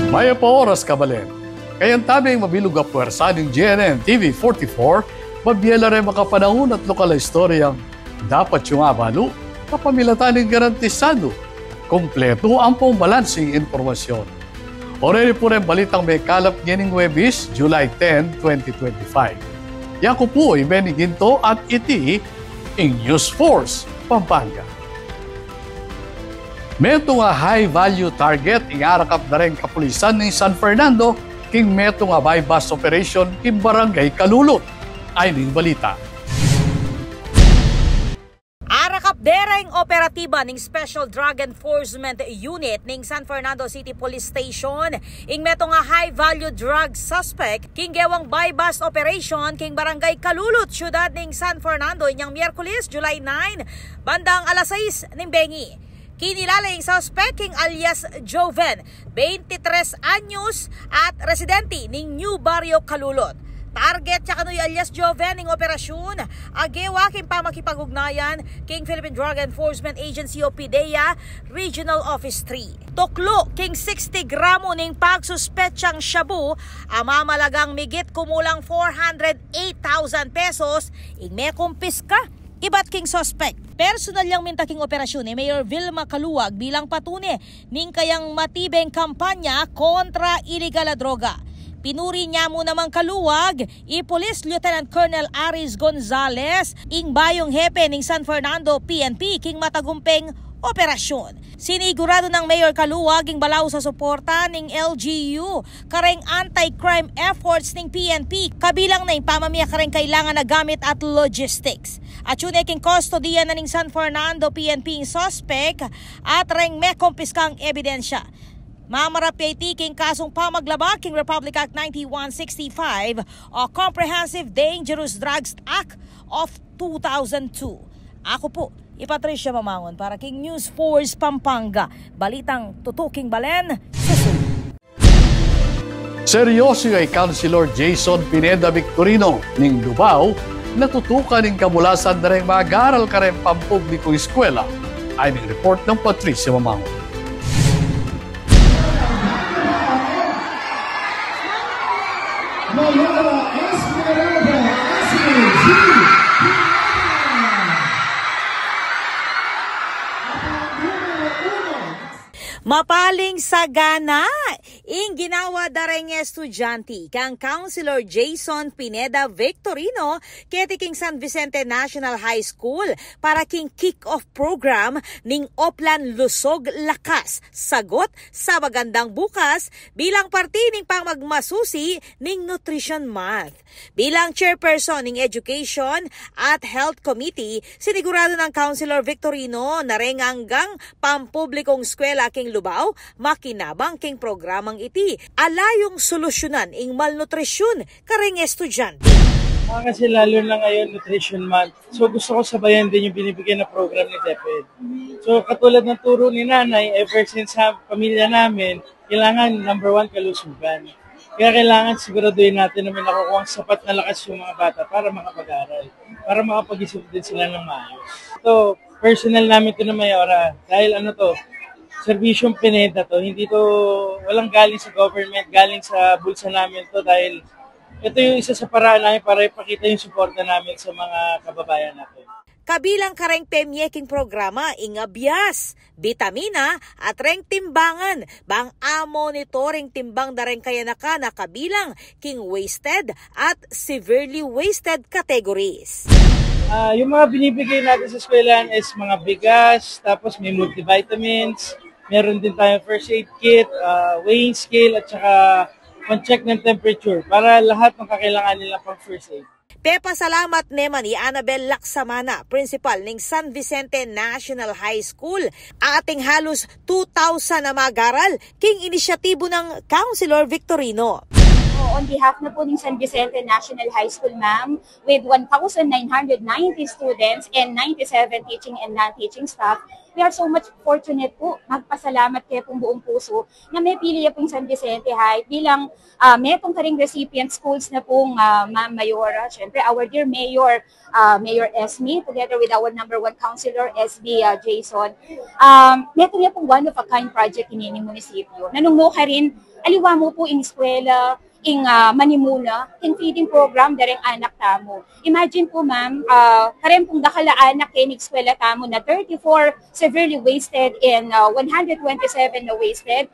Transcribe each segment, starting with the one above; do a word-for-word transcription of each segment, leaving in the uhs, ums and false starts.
Mayap a oras, kabalen. Kayabe ing mabilug a puwersa ning G N N T V forty-four, mabie la reng makapanahun at lokal a istoryang dapat yung abalu, kapamilatan ning garantisadu, kumpletu ampong balanseng impormasyon. Oreni pu reng balitang mekalap ngening Huwebes, July ten, twenty twenty-five. Yaku pu i Benny Ginto at iti ing News Force Pampanga. Metung a high value target ing arakap da reng kapulisan ning San Fernando king metung a buy-bust operation king Barangay Kalulut. Ayni ing balita. Arakap da reng operatiba ning Special Drug Enforcement Unit ning San Fernando City Police Station ing metung a high value drug suspect king gewang buy-bust operation king Barangay Kalulut, syudad ning San Fernando, inyang Miyerkules, July nine, bandang alas sais ning bengi. Kinilala ing suspect king alias Joven, twenty-tres anyos, at residente ning New Barrio, Kalulut. Target ya kanu i alias Joven ning operasyun a gewa king pamakipag-ugnayan king Philippine Drug Enforcement Agency o PDEA Regional Office three. Tuklu king sixty gramo ning pagsuspetsang shabu a mamalagang migit kumulang four hundred eight thousand pesos ing mekumpiska ibat king suspect. Personal yang minta king operasyun i Mayor Vilma Caluag bilang patune ning kayang matibeng kampanya kontra ilegal a droga. Pinuri nya mu namang Caluag i Police Lieutenant Colonel Aris Gonzalez, ing bayung hepe ning San Fernando P N P king matagumpeng operasyun. Siniguradu nang Mayor Caluag ing balaus a suporta ning L G U kareng anti-crime efforts ning P N P, kabilang na ing pamamie kareng kailangan a gamit at logistics. Atyu ne king kustodiya na ning San Fernando P N P ing suspek at reng mekumpiskang ebidensya. Mamarap ya iti king kasung pamaglabag king Republic Act ninety-one sixty-five o Comprehensive Dangerous Drugs Act of two thousand two. Aku pu i Patricia Mamangun para king News Force Pampanga. Balitang tutuking balen, susu. Seryosu ya i Councilor Jason Pineda Victorino ning Lubao na tutukan ing kamulasan da reng mag-aral kareng pampublikung eskwela. Ayni ing report nang Patricia Mamangun. Mapaling sagana ing ginawa da reng estudyante kang Councilor Jason Pineda Victorino keti king San Vicente National High School para king kick-off program ning Oplan Lusog Lakas Sagot sa Magandang Bukas bilang parti ning pamagmasusi ning Nutrition Month. Bilang chairperson ning Education at Health Committee, siniguradu nang Councilor Victorino na reng anggang pampublikung eskwela king Lubao makinabang king programang iti a layung solusyunan ing malnutrisyun kareng estudyante. Ah, kasi lalo na ngayon, Nutrition Month. So, gusto ko sabayan din yung binibigay na program ni DepEd. So, katulad ng turo ni Nanay, ever since sa pamilya namin, kailangan number one, kalusugan. Kaya kailangan siguraduhin natin na may nakukuhang sapat na lakas yung mga bata para makapag-aral, para makapag-isip din sila ng maayos. Ito, personal namin to na Mayora, dahil ano to, serbisyong Pineda to, hindi to, walang galing sa government, galing sa bulsa namin to dahil ito yung isa sa paraan namin para ipakita yung suporta namin sa mga kababayan natin. Kabilang kareng pemye king programa ing abias, bitamina, at reng timbangan, bang a-monitor ing timbang da reng kayanakan a kabilang king wasted at severely wasted categories. Ah, yung mga binibigay natin sa eskwelahan is mga bigas, tapos may multivitamins, meron din tayong first aid kit, ah, weighing scale, at saka pang-check ng temperature para lahat ng kakailangan nila pang first aid. Pepasalamat ne man i Annabel Laksamana, principal ning San Vicente National High School, ating halos two thousand a mag-aral king inisyatibu nang Councilor Victorino. Oo, On behalf na po ng San Vicente National High School, ma'am, with one thousand nine hundred ninety students and ninety-seven teaching and non-teaching staff, we are so much fortunate po. Magpasalamat kaya pong buong puso na mepili ya pong San Vicente High bilang, ah, metung karing recipient schools na pong, ah, Ma'am Mayora. Siyempre, our dear Mayor, ah, Mayor Esme, together with our number one councilor, S B, ah, Jason. Um, metung ya pong one of a kind project ini ning munisipyo. Nanung no karin, aliwa mu po ing eskwela, ing, ah, manimuna, ing feeding program, da reng anak tamu. Imagine po, ma'am, ah, kareng pung dakal a anak keni ning eskwela tamu na thirty-four severely wasted and, ah, one hundred twenty-seven na wasted.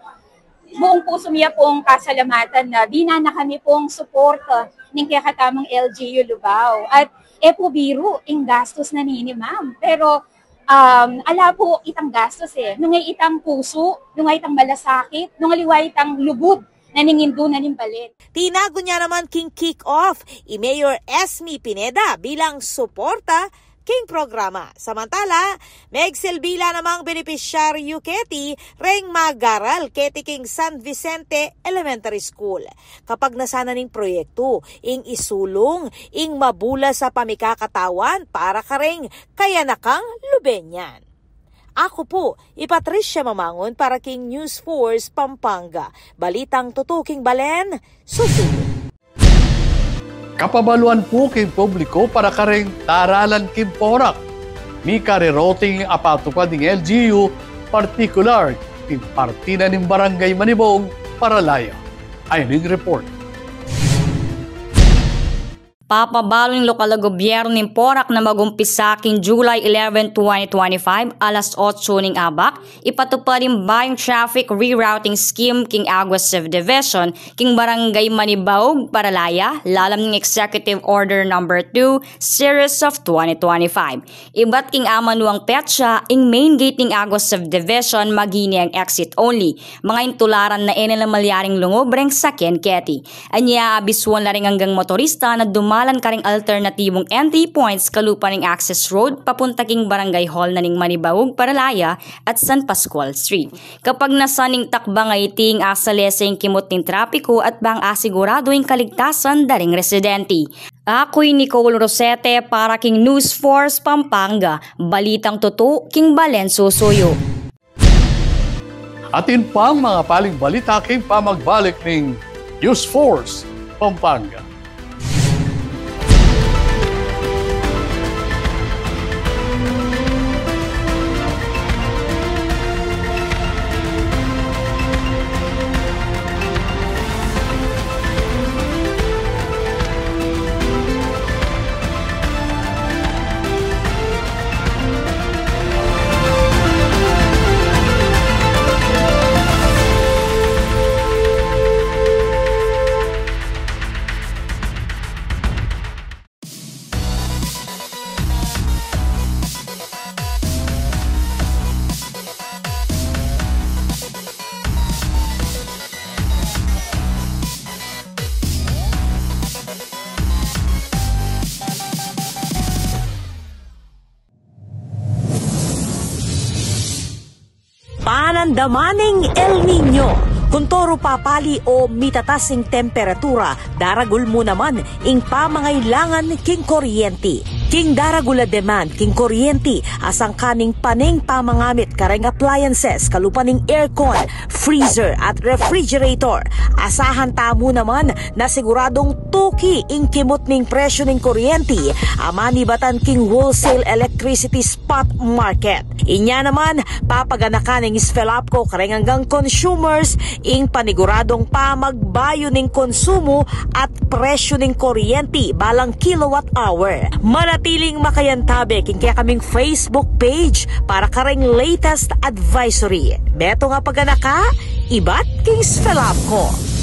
Buong puso mi ya pong pasalamatan na bina na kami pong suporta ning kekatamung L G U Lubao. At e po biru ing gastos na nini, ma'am. Pero, um, ala po itang gastos e. Nung ay itang puso, nung ay itang malasakit, nung aliwa itang lubud na ning indu na ning balet. Tinagun ya naman king kick-off i Mayor Esme Pineda bilang suporta king programa. Samantala, megsilbi la namang benepisyaryu keti reng mag-aral keti king San Vicente Elementary School. Kapagnasan na ning proyektu, ing isulung ing mabulas a pamikakatawan para kareng kayanakang Lubenyan. Aku pu i Patricia Mamangun para king News Force Pampanga. Balitang tutuking balen, susuyu. Kapabaluan pu king publiku para kareng taralan king Porac. Mika reroting a patupad ning L G U, partikular king parti na ning Barangay Manibong, Paralaya. Ayni ing report. Papabalu ning lokal a gobyernu ning Porac na magumpisa king July eleven, twenty twenty-five, alas otso ning abak, ipatupad ing bayung traffic rerouting scheme king Aguas Subdivision, king Barangay Manibaug, Paralaya, lalam ning Executive Order Number two, Series of twenty twenty-five. Ibat king amanuang petsa, ing main gate ning Aguas Subdivision maging exit only. Manga intularan na e na la malyaring lungub reng sakyan keti. Anya, abisuan la ring anggang motorista na dumalan kareng alternatibung entry points kalupa ning access road papunta king Barangay Hall na ning Manibaug, Paralaya at San Pascual Street. Kapagnasan ning takbang a iti ing asalese ing kimut ning trapiku at bang asiguradu ing kaligtasan da ring residente. Aku i Nicole Rosete para king News Force Pampanga, balitang tutu king balen susuyu. Atin pang manga paling balita king pamagbalik ning News Force Pampanga. Panandaman ning El Niño. Kuntoru papali o mitatas ing temperatura, daragul mu naman ing pamangailangan king kuryenti. King daragul a demand king kuryenti, asangkan ning pane ing pamangamit kareng appliances kalupa ning aircon, freezer at refrigerator. Asahan tamu naman na siguradung tuki ing kimut ning presyu ning kuryenti a manibatan king wholesale electricity spot market. Inya naman, papaganakan ning SFELAPCO kareng anggang consumers ing paniguradung pamagbayu ning konsumu at presyu ning kuryenti balang kilowatt hour. Manatiling makayantabe king kekaming Facebook page para kareng latest advisory. Metung a paganaka ibat king SFELAPCO.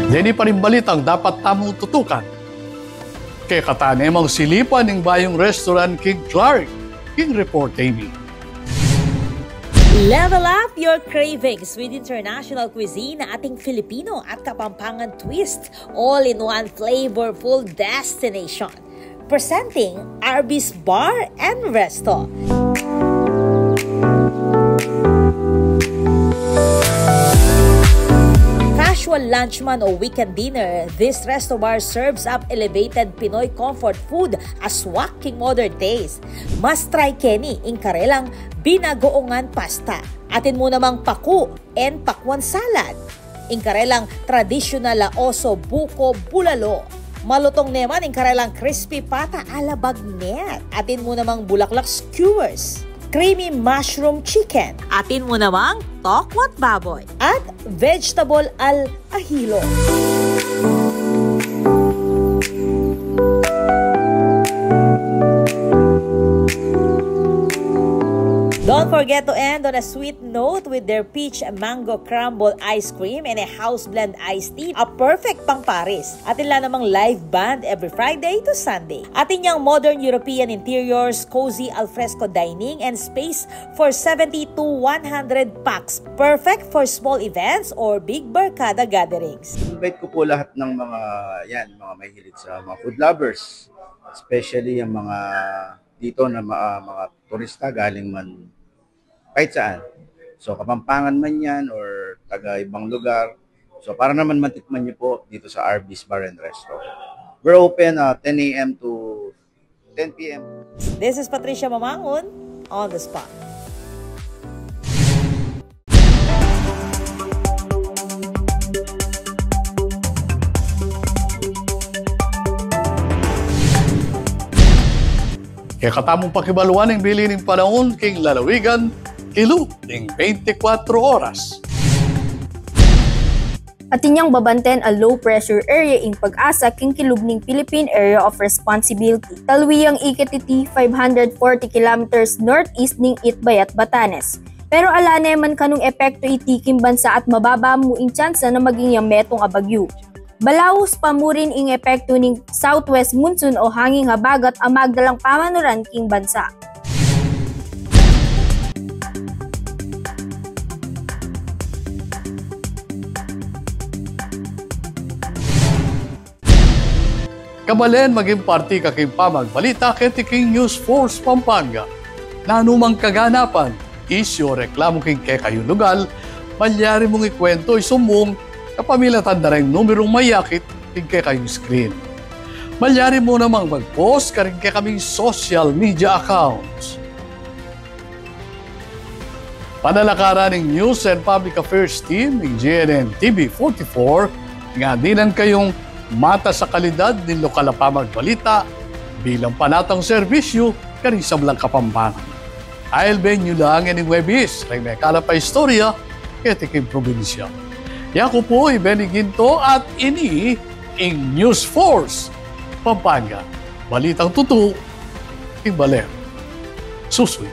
Deni pa ring balitang dapat tamung tutukan. Kekatamu neng silipan ing bayung restaurant king Clark, king report ini. Level up your cravings with international cuisine, ating Filipino at Kapampangan twist, all-in-one flavorful destination. Presenting Arby's Bar and Resto. Casual lunch man o weekend dinner, this resto bar serves up elevated Pinoy comfort food aswak king modern taste. Must try keni ing karelang binagoongan pasta. Atin mu namang paku and pakwan salad. Ing karelang tradisyonal a oso buko bulalo. Malutong ne man ing karelang crispy pata a la bagnet. Atin mu namang bulaklak skewers, creamy mushroom chicken. Atin mu namang tokwat baboy at vegetable al ahilo. Don't forget to end on a sweet note with their peach mango crumble ice cream and a house blend iced tea, a perfect pang Paris. Atin la namang live band every Friday to Sunday. Atin yang modern European interiors, cozy alfresco dining, and space for seventy to one hundred pax. Perfect for small events or big barkada gatherings. Invite ko po lahat ng mga, yan, mga mahilig sa mga food lovers, especially yung mga dito na ma-, mga turista galing man kahit saan. So, Kapampangan man yan or taga ibang lugar. So, para naman matikman nyo po dito sa Arby's Bar and Resto. We're open, uh, ten a m to ten p m. This is Patricia Mamangun, on the spot. Kekatamung pakibaluan ing bili ning panaun king lalawigan, kilub ning beintikwatro oras. Atin yang babanten a low pressure area ing PAGASA king kilub ning Philippine Area of Responsibility. Talwi yang ikit iti five hundred forty kilometers northeast ning Itbayat, Batanes. Pero ala ne man kanung epektu iti king bansa at mababa mu ing tsansa na maging yang metung a bagyu. Balaus pa mu rin ing epektu ning southwest monsoon o hanging habagat a magdalang pamanuran king bansa. Kabalen, maging parti ka king pamagbalita keti king News Force Pampanga. Nanu mang kaganapan, isyu o reklamu king kekayung lugal, malyari mung ikwento, isumbung kapamilatan da reng numerung mayakit king kekayung screen. Malyari mu namang mag-post karing kekaming social media accounts. Panalakaran ning News and Public Affairs Team ning G N N T V forty-four, nga dinan kayung matas a kalidad ning lokal a pamagbalita bilang panatang serbisyu karing sablang Kapampangan. Ailben yu la ngeni Huwebes reng mekalap a istorya keti king probinsya. Yaku pu i Benny Ginto at ini ing News Force Pampanga. Balitang tutu king balen. Susuyu.